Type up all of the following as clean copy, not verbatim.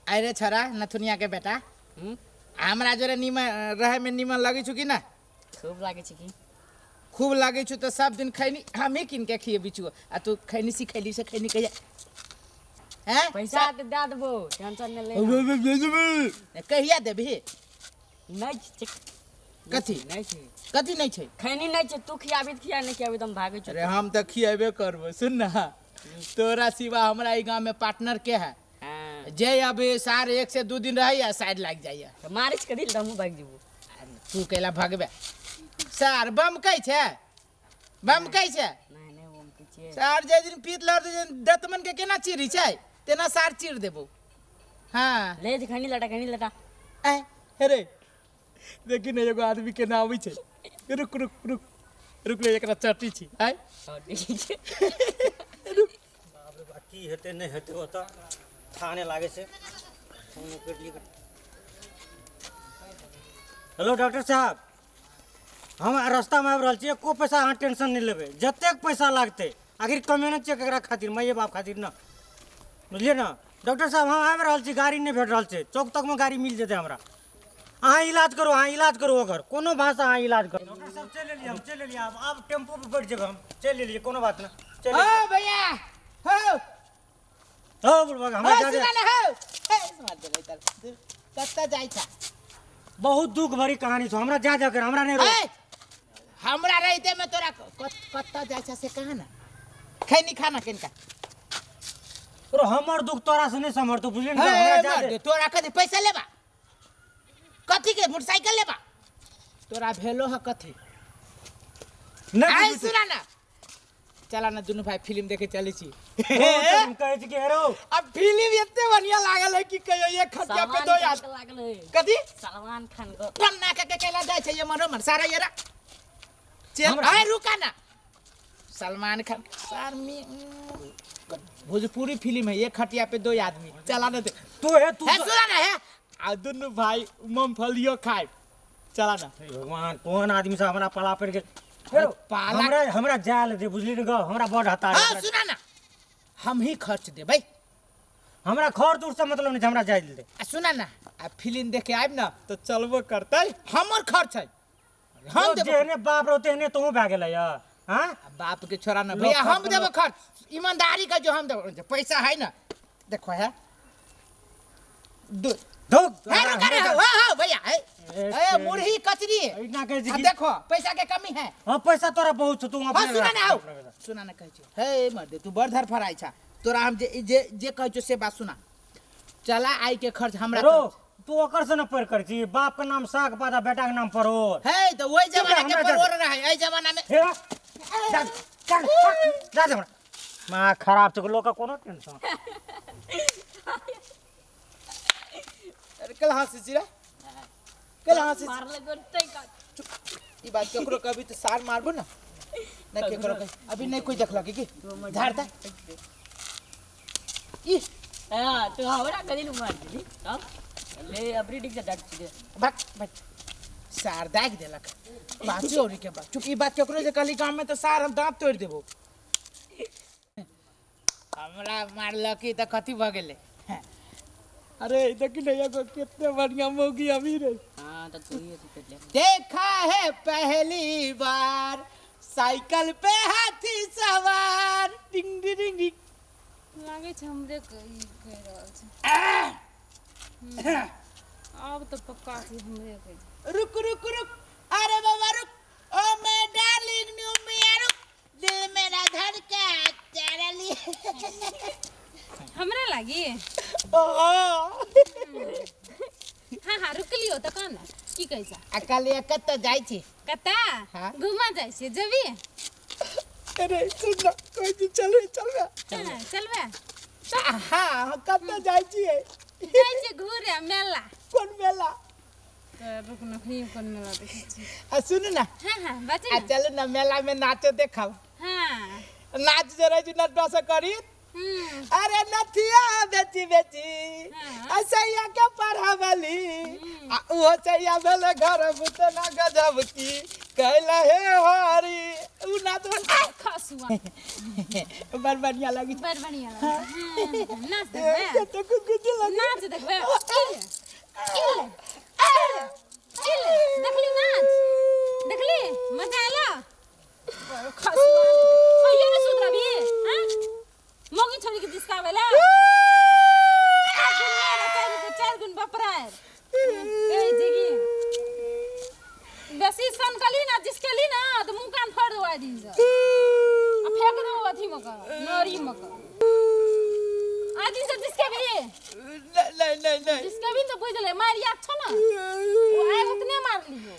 अरे छोरा नथुनिया के बेटा, हमरा जोरे नीमन रहे में नीमन लगै छु कि ना? खूब लागै छै की। खूब लागै छु तऽ सब दिन खैनी हमही कीन के खिएबै छु आ तू खैनी सिखैली से खैनी कहिया हैं? पैसा तऽ दए देबो, टेंशन नहि ले। कहिया देबही? नहि छै। कथी? नहि छै। कथी नहि छै? खैनी नहि छै। तू खियाबी तऽ खिया, नहि खियाबी तऽ हम भागै छी। अरे हम तऽ खिएबे करबो। सुन ना, तोरा सिवा हमरा ई गाँव में पार्टनर के है? हाँ। जे अभी सार 1 से 2 दिन रहैया साइड लागि जाइया। तऽ मारिच करी तऽ हमहूँ भागि जेबो। तू कैला भगबे सार? बमकै छै, बमकै छै। नहि नहि, हम की छियै। सार जे दिन पीत लड़ जे दतमन के केना चीरी छै तेना सार चीर देबो। हाँ। ले जे खैनी लटा, खैनी लटा। ऐ हे रे, देखी ने एगो आदमी केना आबै छै। रुक रुक रुक रुक रे, एकरा चटी छी आय। हँ, ठीक छै। बाप रे बाप, की हेतै नहि हेतै ओतऽ थाह नहि लागै छै। फोन करि लिअ। हेलो डॉक्टर साहब, हम रास्तामे आबि रहल छी। एको पैसा अहाँ टेंशन नहि लेबै, जतेक पैसा लागतै। आखिर कमेने छियै ककरा खातिर? माइए बाप खातिर ने, बुझलियै ने डॉक्टर साहब? हम आबि रहल छी, गाड़ी नहि भेट रहल छै। चौक तकमे गाड़ी मिल जेतै हमरा। अहाँ इलाज करू, अहाँ इलाज करू, ओकर कोनो भाषा अहाँ इलाज करू। डॉक्टर साहब, चलि एलियै हम, चलि एलियै। आब आब टेम्पो पर बैठ जेबै हम। चलि एलियै, कोनो बात नहि, चलि। ओ भैया हो। हो बुढ़बा, हमरा हो जा दे। सुना ने हो। हे, मार देबै तर। कतऽ जाइ छा? बहुत दुख भरी कहानी छौ। हमरा जा जा कर हमरा नहि रोक। ए, हमरा रहिते में तोरा कतऽ जाइ छा से कहा ना। खैनी खाना किनका? रो, हमर दुख तोरा से नहि सम्हरतौ, बुझलियै ने? हे, हमरा जा मार दे। दे, तोरा कथी पैसा लेबा? कथी के मोटरसाइकिल लेबा? तोरा भेलो है कथी? नहि आइ बुझै छी। सुना ना, चला ना दुनू भाई फिल्म देखे चले छी। रो, हम कहै छी कि हेरो। अब फिल्म एते बढ़िया लागल है कि कहियो एक खटिया पे सलमान दो खान यार के लागल है। कथी? सलमान खान के। पन्ना के के कैला जाइ छै ये मरो मर सारा येरा चल। आय रुका ना, सलमान खान सर में भोजपुरी फिल्म है, एक खटिया पे दो आदमी। चला ना दे। तू हे तू है सुना ना है, आ दुनू भाई मूंगफलियो खाए चला ना। हे भगवान, कोन आदमी से हमरा पाला पड़ि गेल? अरे पाला- हमरा हमरा जाय ले दे, बुझली ने गो? हमरा बड़ हतार हाँ सुना ना, हम ही खर्च देबै। हमरा खर्च उर्च से मतलब नहि छै, हमरा जाय ले दे। आ सुना ना, आ फिल्म देखे आबि ना तो चलबो करतै, हमर खर्च है, हम देबो। जेहने बाप रहो तेहने तोहूँ भए गेलै हाँ। आ बाप के छोरा ना लो भैया, खर्च हम देबो खर्च, ईमानदारी का जो हम देबो। पैसा है ना, देखो है दू धुक। है रुका रे, हो हो भैया है। एक ए मुरही कचरी एना कहै छी आ कि देखो पैसा के कमी है। हाँ, पैसा तोरा बहुत छौ, तू हाँ अपने सुना राख, ना आओ अपने राख। सुना ना, कहै छी हे मर्दे, तू बड़ धरफड़ाइ छा। तोरा हम जे जे जे कहै छौ से बात सुना। चला आई के खर्च हमरा रो तरफ से। तू ओकर से न पढ़ कर छी। बाप के नाम साग पात आ बेटा के नाम परोर। हे तो वही चुप रह, जमाना के हमरा जा परोर रहे, एहि जमाना में। हे जा जा जा जा हमरा माँ खराब छै, लोक के कोनो टेंशन। अरे कल हंसी छी रे, कल हंसी छी। मारले करते का? ई बात केकरो कभी तो सार मारबो ना ना केकरो कही। अभी नहीं कोई देखलक की झाड़ दे ई। हाँ, तू हमरा कदी मार दिली तब ले अबरी डिग से डाक छी। भक भक, सार दागि देलक पाँचो औरी के बात। चुप, ई बात केकरो जे कहली गाँव में तो सार हम दाँत तोड़ि देबो। हमरा मारलक ई तऽ कथी भऽ गेलै? अरे देखी ने एगो कितने बढ़िया मौगी अभी रे। हाँ तो तू ही अथी कर ले। देखा है पहली बार साइकिल पे हाथी सवार, डिंग डिंग डिंग डिंग। लागै छै हमरे के ई कहि रहल छै। आब तऽ पक्का छै हमरे कहै छै। रुक रुक रुक, अरे बाबा रुक, ओ मैं डार्लिंग न्यू मियां रुक, दिल मेरा धड़का तेरे लिए। हमरा लागी? ओ हाँ हाँ, रुकलियो तऽ कह ने, की कहै छ? आ कहलियै कतऽ जाइ छी? कतऽ? हाँ। घूमऽ जाइ छियै, जेबी? अरे सुन ना, कहै छी चलबे चलबे। हाँ, चलबे। हाँ, कतऽ जाइ छियै? जाइ छियै घूरे मेला। कोन मेला? तऽ रुक न, एखनी कोन मेला देखै छियै। आ सुन ना। हाँ हाँ, बाजू आ ने। चलू ना मेला में नाचो देखब। हाँ। नाच जे रहै छै नटुआ से करी। अरे नथिया बेची बेची हाँ। आ सैया के पढ़ावली, आ उहो सैया भेले घर बुतना गजब की कैला हे हरी। उ नाच खसुआ। बड़ बढ़िया लगी। बड़ बढ़िया लगै छै। हाँ, नाच देखबै? कते खुश खुश लगे। नाच देखबै? मार ए जिगी बेसी सनकली ना जिसकेली ना तो मुंह कान फोड़ दो आइ दिन से आ फेंक दो अथी में का नरी में का आइ दिन से जिसके भी नहीं नहीं नहीं नहीं जिसके भी तो बुझ ले मार याद छो ना वो आइ उतने मार लियो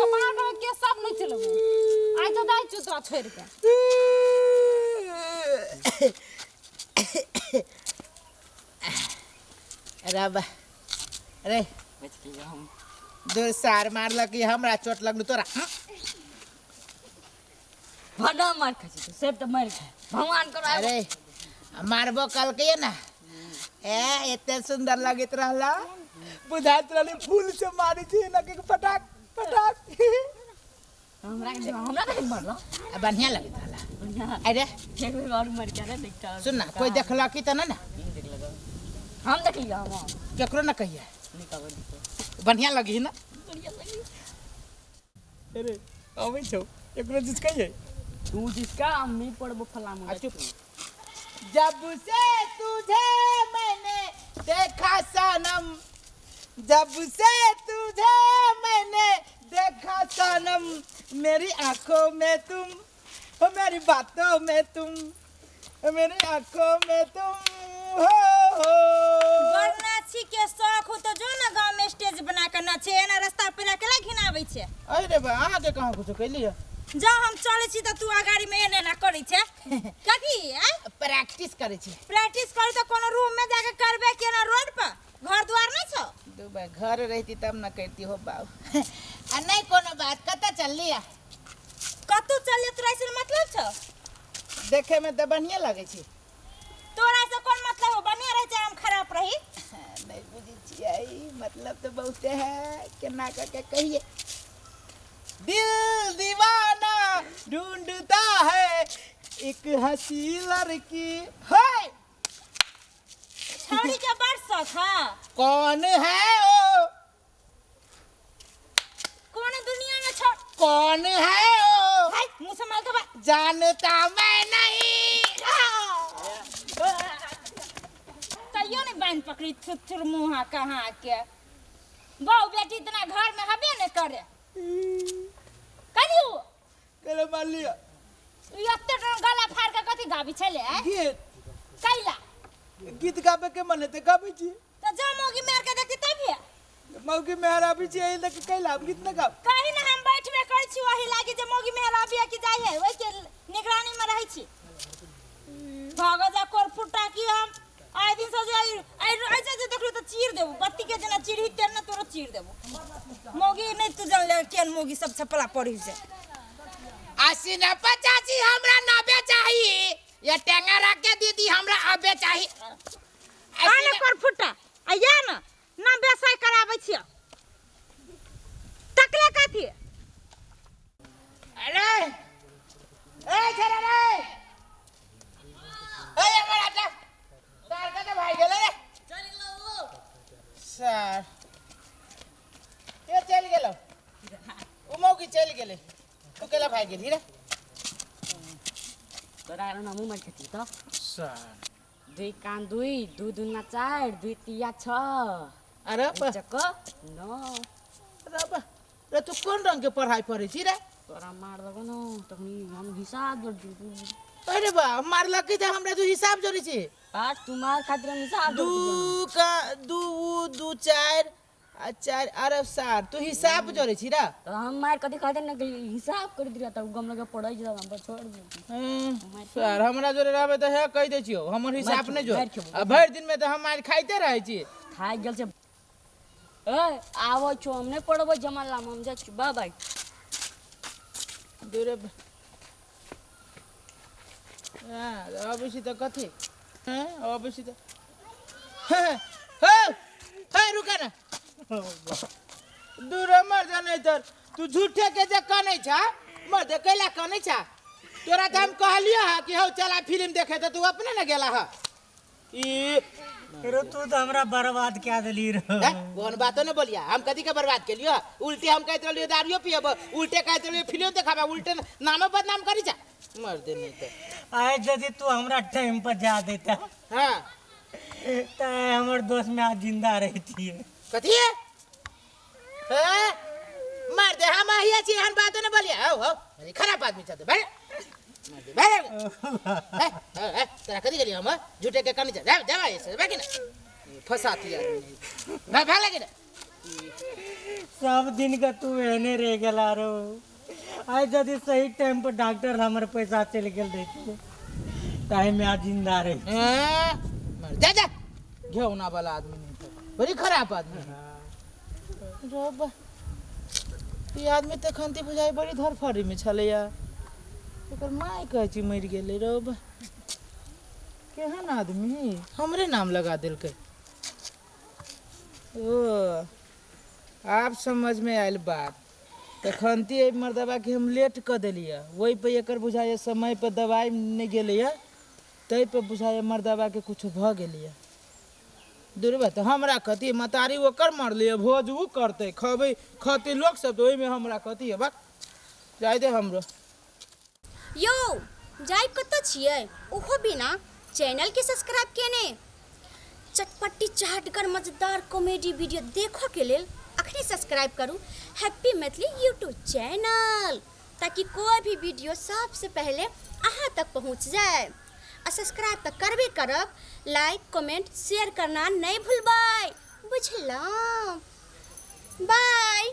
कपार पर के सब नहीं चलबो आइ तो दाइ चुतरा छोड़ के अरे बा अरे बच गेलियै हम। दूर सार मारलक ई हमरा चोट लगलू तोरा हँ? बड़ा मार खाइ छै तू, सब तऽ मारि खा भगवान करो। अरे मारबो कलकै ना ए एते सुंदर लगैत रहला बुझाइत रहले फूल से मारै छै एना के पटाक पटाक। हमरा के हमरा के मारलो। आ बढ़िया लगैत रहला। बढ़िया। अरे एक बेर और मार के देखता। सुन ना, कोई देखलक त ना ना नहीं देखलक, हम देखलियै हम केकरो ना कहिए। नहीं कहबै देखो। बढ़िया लगी ना। बढ़िया लगी। अरे अबै छौ एकरो चीज कहिए तू जिसका हम नहीं पढ़बो फलामो। आ चुप। जब से तुझे मैंने देखा सनम, जब से तुझे मैंने देखा सनम, मेरी आंखों में तुम हो, मेरी बातों में तुम हो, मेरी आंखों में तुम हो हो। बड़ नाची के शौक हो तो जो ना गांव में स्टेज बना के नाचे, एना रास्ता पर अकेला घिनाबै छै। अरे बा अहाँ के कहाँ कुछो कैलियै? जा हम चलै छी त तू अगाड़ी में एने एना करै छै कथी? आय प्रैक्टिस करै छी। प्रैक्टिस करी त कोनो रूम में जाके करबे के ना रोड पर? घर द्वार नहीं छौ? दू बार घर रहती तब ना करती हो बाबू। आ नहीं कोनो बात, कतऽ चलली आ? कतौ चलली तोरा से मतलब छौ? देखे में तऽ बढ़िया लगै छै। तोरा से कोन मतलब हो? बढ़िया रहे चाहे हम खराब रही। नहीं बुझै छियै, मतलब तो बहुते है, केना कऽ के कहिए। दिल दीवाना ढूंढता है एक हंसी लड़की है। छौड़ी के बड़ शौक है। कौन है ओ? कौन दुनिया में छौ? कौन है ओ? हाय मुंह संभाल के बा। जानता मैं नहीं। तैयो नहीं बांध पकड़ी थुथुर मुँह कहाँ के। बहु बेटी इतना घर में हबे नहीं करे। कहियो केला मान लिया। ई एते डर गला फाड़ के कथी गाबी छले? गीत। कैला? गीत गाबे के मन है ते गाबे छी। तो जा मौगी मेहर के देखती तब है। मौगी मेहर आबी छी एहि लके कैला हम गीत न गाब। कहीं ना हम बैठबे करै छी वही लागी जे मौगी मेहर आबी कि जाय है ओहि के निगरानी में रहै छी। भागो जा कोर फुटा की हम आइ दिन से जे आइ आइ जे देखलु त चीर देबू बत्ती के जेना चीरही तेना तोरो चीर देबू। मौगी नहीं तू जान ले केन मौगी सब छपला पड़ी से। 80 ना 85 हमरा 90 चाही या टेंगा रख के दीदी हमरा अबे चाही। आने कोर फुटा आ या ना ना बेसाय कराबै छियो तकले कथी? अरे ए छरा रे ए हमर आटा तार कते भाई गेलै रे। चल गेलौ। सर के चल गेलौ? उ मौगी चल गेलै, तू केला भाई गेली रे? तोरा आरो हमहूँ मारि खेती त। सर 2 कान 2 2 दूना 4 2 तिया 6। अरे बा। चक 9। अरे बा रे तू कोन रंग के पढ़ाई पढ़ै छी रे? तोरा मार देबो न तखनी हम हिसाब जोड़ दी। अरे बा मारलक त हमरा तू हिसाब जोड़ै छी। आज तू मार खातिर हम हिसाब जोड़ 2 का 2 2 4 आ 4 अरे सार तू हिसाब जोड़ै छी रे? तो हम मार कथी खातिर न गेली हिसाब कर दिया तब गम लगे पढ़ै छी हम पर छोड़ दे। सर हमरा जोड़े रहबे त हे कहि दै छियौ हमर हिसाब नै जोड़। मारि खेबो। आ भरि दिन में त हम मार खाइते रहै छी। थाकि गेल छै। ए आबै छौ हम नै पढ़बै जमाला हम जाइ छी बाय बाय। दूरे हां अबै छी त कथी? हां अबै छी त हे हे हे रुका ना दूर मर जाने तर तू झूठे के जे कनै छा मर दे कैला कनै छा? तोरा त हम कहलियो हा कि हौ चला फिल्म देखे त तू अपने न गेला हा। ई रे तू तो हमरा बर्बाद क्या देली रे। ओहन बातो न बोलिया हम कथी के बर्बाद केलियो? उल्टे हम कहैत रहलियो दारियो पियब, उल्टे कहैत रहलियो फिल्म देखाबे, उल्टे नामो बदनाम करी जा मर दे नहीं तो। आए यदि तू हमरा टाइम पर जा देता। हाँ। तऽ हमर दोस्त में आज जिंदा रहितियै। कथी हैं? मार दे हम आहिया छी एहन बात ने बोलिए। आओ आओ बड़ी खराब आदमी छे भाई, मार दे भाई। ए ए तोरा कथी गेलियै हम झूठे के कनी जा जा ऐसे भाग ना फसाती आदमी भाग भाग लगे ना। सब दिन का तू एहने रह गेला रो। आइ यदि सही टाइम पर डॉक्टर हमर पैसा चलि गेल रहितियै ताहि में आज जिंदा रही। हैं? मर जा जा घेउना वाला आदमी नहीं था, बड़ी खराब आदमी है। रब ई आदमी तऽ खंती बुझाइ बड़ी धरफड़ी में छलैया, एकर माय कहै छी मरि गेलै। रब केहन आदमी हमरे नाम लगा देलकै। ओ आब समझ में आयल बात। तखनती एहि मर्दबाके हम लेट कऽ देलियै, ओहि पर एकर बुझाइए समय पर दवाइ नहि गेलैए, ताहि पर बुझाइए मर्दबाके किछु भऽ गेलैए। दुर्बा तऽ हमरा कथी मतारी ओकर मरलै, भोज ओ करतै, खबै खतै लोक सब तऽ ओहिमे हमरा कथी हेबाक जाय दे हमरो। यौ जाय कतऽ छियै ओहो बिना चैनल के सब्सक्राइब केने? चटपटी चाटगर मजेदार कॉमेडी वीडियो देखऽ के लेल अखने सब्सक्राइब करू हैप्पी मैथिली यूट्यूब चैनल, ताकि कोई भी वीडियो सबसे पहले अहाँ तक पहुँच जाए। आ सब्सक्राइब तऽ करबे करब, लाइक कमेंट शेयर करना नहीं भूलबै, बुझलहुँ? बाय।